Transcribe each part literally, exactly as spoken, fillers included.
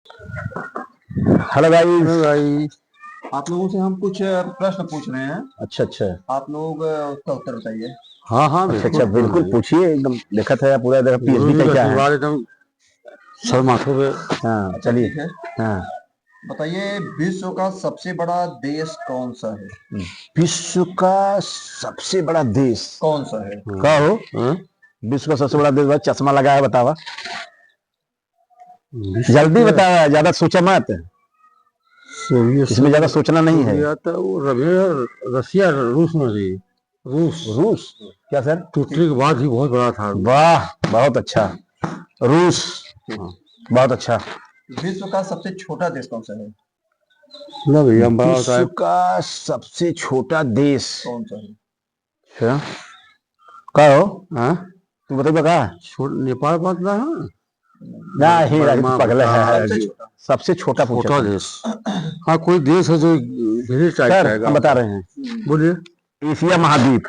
Hello guys। Hello guys। आप लोगों से हम कुछ प्रश्न पूछ रहे हैं। अच्छा, अच्छा। आप लोग, अ, उसका उत्तर बताइए। हाँ, हाँ, अच्छा, बिल्कुल, अच्छा, बिल्कुल, बिल्कुल। पूछिए, एकदम देखत है पूरा, देखा, गुरु PhD जी का का क्या है? आशीर्वाद एकदम सर माथों पे। हाँ, अच्छा, चलिए। ठीक है। हाँ। बताइए, विश्व का सबसे बड़ा देश कौन सा है? विश्व का सबसे बड़ा देश कौन सा है? का हो? हाँ? विश्व का सबसे बड़ा देश भाई, चश्मा लगा है, बतावा। विश्व जल्दी का बतावा, ज्यादा सोचा मत। सोवियत इसमें ज्यादा संघ, सोचना नहीं है। सोवियत, वो रबिया, रसिया, रूस में रही। रूस। रूस? क्या सर? टूटने के बाद ही बहुत बड़ा था। वाह, बहुत अच्छा। रूस। हाँ। बहुत अच्छा। विश्व का सबसे छोटा देश कौन सा है? लो भैया, हम बड़ा विश्व बताएं। का सबसे छोटा देश। कौन सा है? अच्छा। का हो? हाँ? तू बताइबा का? छोट-, नेपाल बात ना है? ना, ही बर्मा, राजू पगला है, भूटान। है, सबसे छोटा। सबसे छोटा पूछा छोटा था। देश। हाँ, कोई देश है जो village type सर, का है। हम बता रहे हैं। बोलिए। एशिया महाद्वीप।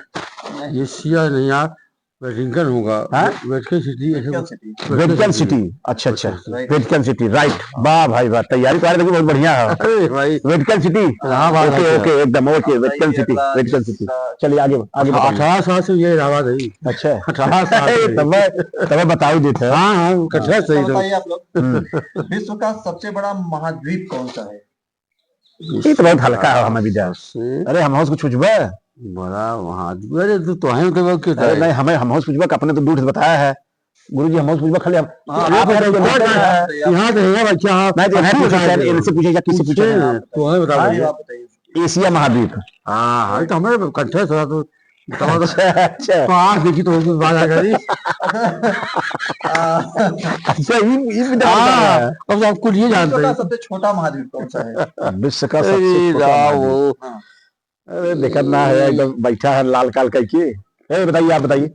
एशिया नहीं यार, वेटिकन होगा। हाँ? वे-, वेटिकन सिटी, ऐसे वेटिकन सिटी। Vatican city. अच्छा, अच्छा। Vatican city. Vatican city, right। वाह भाई वाह, तैयारी तुम्हारी लगी बहुत बढ़िया है। अरे भाई। Vatican City. इलाहाबाद OK, है। OK, एकदम OK, वेटिकन सिटी, अगला वेटिकन सिटी। चलिए आगे, आगे बताइए। अठारह साल से ये इलाहाबाद है। अच्छा। अठारह साल से। तब मैं, तब मैं बताई देता। हाँ, हाँ, वो कटरा हाँ, सही तो था। बताइए आप लोग। हम्म। विश्व का सबसे बड़ा महाद्वीप कौन सा है? ये तो बहुत हल्का है हमें विद्या। सबसे अरे, हम उसको छुचबा। बड़ा महाद्वीप, अरे, तू तो है तो के अरे, नहीं, हमें, हम उसको छुचबा, अपने तो दूर से बताया है। गुरुजी, हम उसको छुचबा, खाली हम, हाँ, आप अरे, हैं, तो कौन बताइए। है? यहाँ तो है बच्चा, आप नहीं, तो यहाँ पूछो, पूछो, सर, इनसे पूछो या किससे पूछो, पूछे, हाँ। तो हमें बता हाँ? दीजिए। एशिया महाद्वीप। हाँ, हाँ, तो हमारे कंठस्थ था, तो बताओ तो। अच्छा, अच्छा। तो आँख देखी तो उसमें बाज आ गई। अच्छा, ये, ये भी डाल हाँ, रहा है। अब तो आप कुछ ये जानते विश्व का हैं। सबसे छोटा महाद्वीप कौन सा है? विश्व का सबसे अरे छोटा राम महाद्वीप। वो। हाँ। अरे, देखत ना है, एकदम बैठा है लाल काल करके। ए, बताइए, आप बताइए,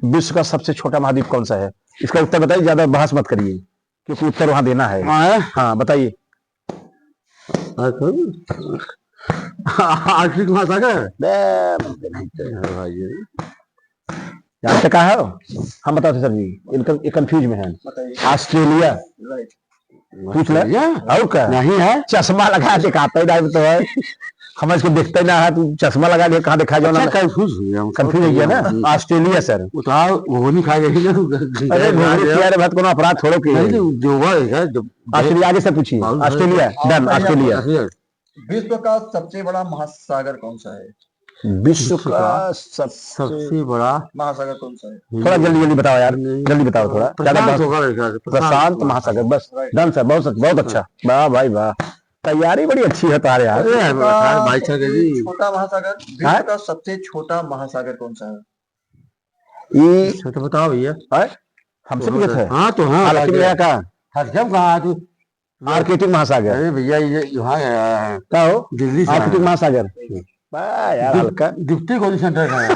विश्व का सबसे छोटा महाद्वीप कौन सा है? इसका उत्तर बताइए, ज्यादा बहस मत करिए, क्योंकि उत्तर वहां देना है। हाँ। हाँ, बताइए। हाँ, तो आर्कटिक महासागर। बे, नहीं तो। हाँ, भाई। जानते का है? हम बताते सर जी, इनका, ये confuse में है। बताइए। ऑस्ट्रेलिया। Right। पूछ ले। ऑस्ट्रेलिया? और का? नहीं है। चश्मा लगा के कहता ही नहीं तो है। हम इसको देखते ही ना है, तू चश्मा लगा ले, कहाँ देखा जाओ ना? अच्छा, confuse हो गया हम। Confuse हो गया ना? हम्म। Australia sir. वो तो हाँ, वो नहीं खा गई ना, वो अरे, घोंघनी खिया रे भाई, कोनो अपराध थोड़ो के। नहीं, नहीं, जो हुआ है, जो ऑस्ट्रेलिया, आगे से पूछिए। बहुत ऑस्ट्रेलिया, सारे done, ऑस्ट्रेलिया। ऑस्ट्रेलिया। विश्व का सबसे बड़ा महासागर कौन सा है? विश्व विश्व का का सबसे सबसे बड़ा महासागर कौन सा है? थोड़ा जल्दी, जल्दी बताओ यार, नहीं, जल्दी बताओ थोड़ा। ज्यादा प्रशांत बहस होगा मेरे ख्याल से, प्रशांत प्रशांत महासागर। महासागर, बस। Right। Done सर, बहुत अच्छा, बहुत अच्छा। वाह भाई वाह, तैयारी बड़ी अच्छी है तुम्हारे यार। अरे यार, विश्व का यार, भाई साहब सबसे जी। छोटा महासागर, विश्व हाँ? का सबसे छोटा महासागर कौन सा है? ये अच्छा, तो बताओ भैया। हाँ? हमसे तो पूछत है? हाँ, तो हाँ, हाँ, लक्ष्मी भैया का? हरदम कहाँ तू? आर्कटिक महासागर। अरे भैया, ये यहाँ आया है। का हो? दिल्ली से आर्कटिक आया है। महासागर। हम्म। वाह यार, दीप-, हल्का। दीप्ति coaching center का है।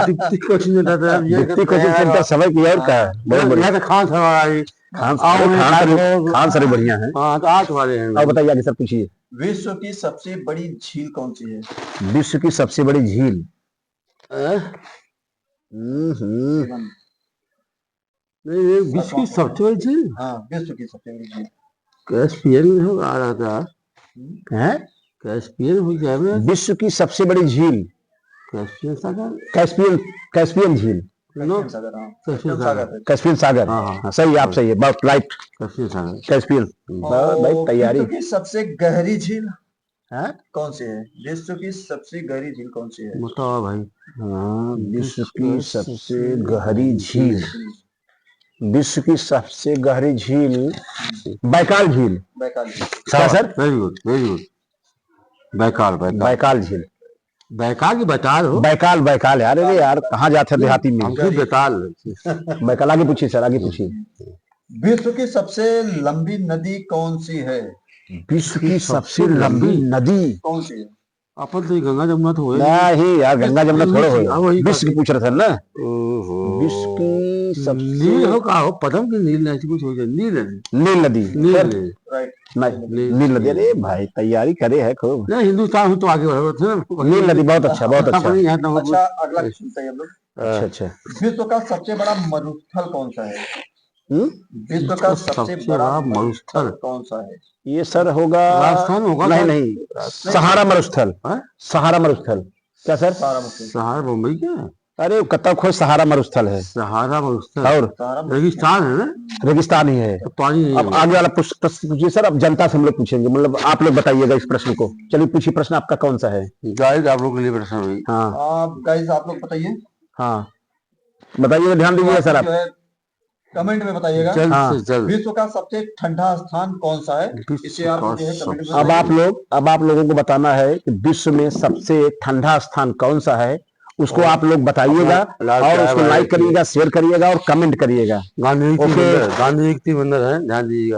दीप्ति coaching center का, अब ये दीप्ति कहते coaching हैं center यार। समय की और का है? बहुत ये, बढ़िया। ये तो खान सर वाला ही। खान, आओ, अरे, मैं खान खान सर, सर, खान सर बढ़िया है। हाँ, तो आज वाले हैं। और बताइए, आगे सर पूछिए। विश्व की सबसे बड़ी झील कौन सी है? विश्व की सबसे बड़ी झील? हैं? हम्म, हम्म। जीवन। नहीं, ये विश्व की सबसे बड़ी झील? हाँ, विश्व की सबसे बड़ी झील। कैस्पियन में होगा, आ रहा था। हम्म। हैं? कैस्पियन हो जाए ना? विश्व की सबसे बड़ी झील। कैस्पियन सागर? कैस्पियन, कैस्पियन झील। No। कैस्पियन सागर, हाँ। कैस्पियन कैस्पियन सागर। सागर है। कैस्पियन सागर। हाँ, हाँ। हाँ, सही, आप सही है, बहुत right। कैस्पियन सागर। कैस्पियन। हम्म। बहुत, भाई, और तैयारी। विश्व की सबसे गहरी झील? हाँ? कौन सी है? विश्व की सबसे गहरी झील कौन सी है? बताओ भाई। हाँ, विश्व विश्व की की सबसे सबसे गहरी गहरी झील। झील। विश्व की सबसे गहरी झील, बैकाल झील। बैकाल झील। क्या शाबाश, sir? Very good, very good। Baikal, Baikal. Baikal झील। बैकाल की बैताल हो? बैकाल, बैकाल यार, अरे यार, कहाँ जाते हैं देहाती में? हम भी बैताल। बैकाल, आगे पूछिए सर, आगे पूछिए। विश्व की सबसे लंबी नदी कौन सी है? विश्व की सबसे लंबी नदी कौन सी है? अपन तो ये गंगा जमुना तो होए नहीं। नहीं यार, गंगा जमुना थोड़े होए। हाँ, वही विश्व बात की है। पूछ रहे थे ना। ओहो। विश्व की सबसे नील हो का हो, पद्म की नील नहीं, कुछ हो जाए, नील है। नील नदी। नील सर। है। Right। नहीं, नील नील नदी। नदी। अरे भाई, तैयारी करे है खूब। नहीं, हिंदुस्तान हो तो आगे बढ़ो, थे ना। नील नदी, बहुत अच्छा, बहुत अच्छा। अपने यहाँ तो अच्छा, अगला question बताइए हम लोग। अच्छा, अच्छा। विश्व का सबसे बड़ा मरुस्थल कौन सा है? हम्म? विश्व का सबसे बड़ा मरुस्थल कौन सा है? ये सर होगा, राजस्थान होगा नहीं, सर? नहीं, राजस्थान। सहारा मरुस्थल। हाँ? सहारा मरुस्थल। क्या सर? सहारा मरुस्थल। सहारा बम्बई क्या है? अरे, कतक हो, सहारा मरुस्थल है। सहारा मरुस्थल। और? सहारा मरुस्थल। रेगिस्तान है ना? रेगिस्तान ही है। तो पानी नहीं अब है। आगे वाला प्रश्न, प्रश्न पूछिए सर, अब जनता से हम लोग पूछेंगे, मतलब आप लोग बताइएगा इस प्रश्न को। चलिए, पूछिए, प्रश्न आपका कौन सा है? गाइस, आप लोग के लिए प्रश्न है। हाँ। आप गाइस, आप लोग बताइए। हाँ, बताइएगा, ध्यान दीजिएगा सर आप। जो है, comment में बताइएगा। जल्द हाँ। से जल्द। विश्व का सबसे ठंडा स्थान कौन सा है? विश्व इसे आप का जो है, comment में सबसे अब आप बताइए। लोग, अब आप लोगों को बताना है कि विश्व में सबसे ठंडा स्थान कौन सा है, उसको और आप लोग बताइएगा अपना लाल और चाय उसको बनाइए। Like करिएगा, share करिएगा और comment करिएगा। गांधी जी की OK। मंदिर, गांधी जी की मंदिर है, ध्यान दीजिएगा।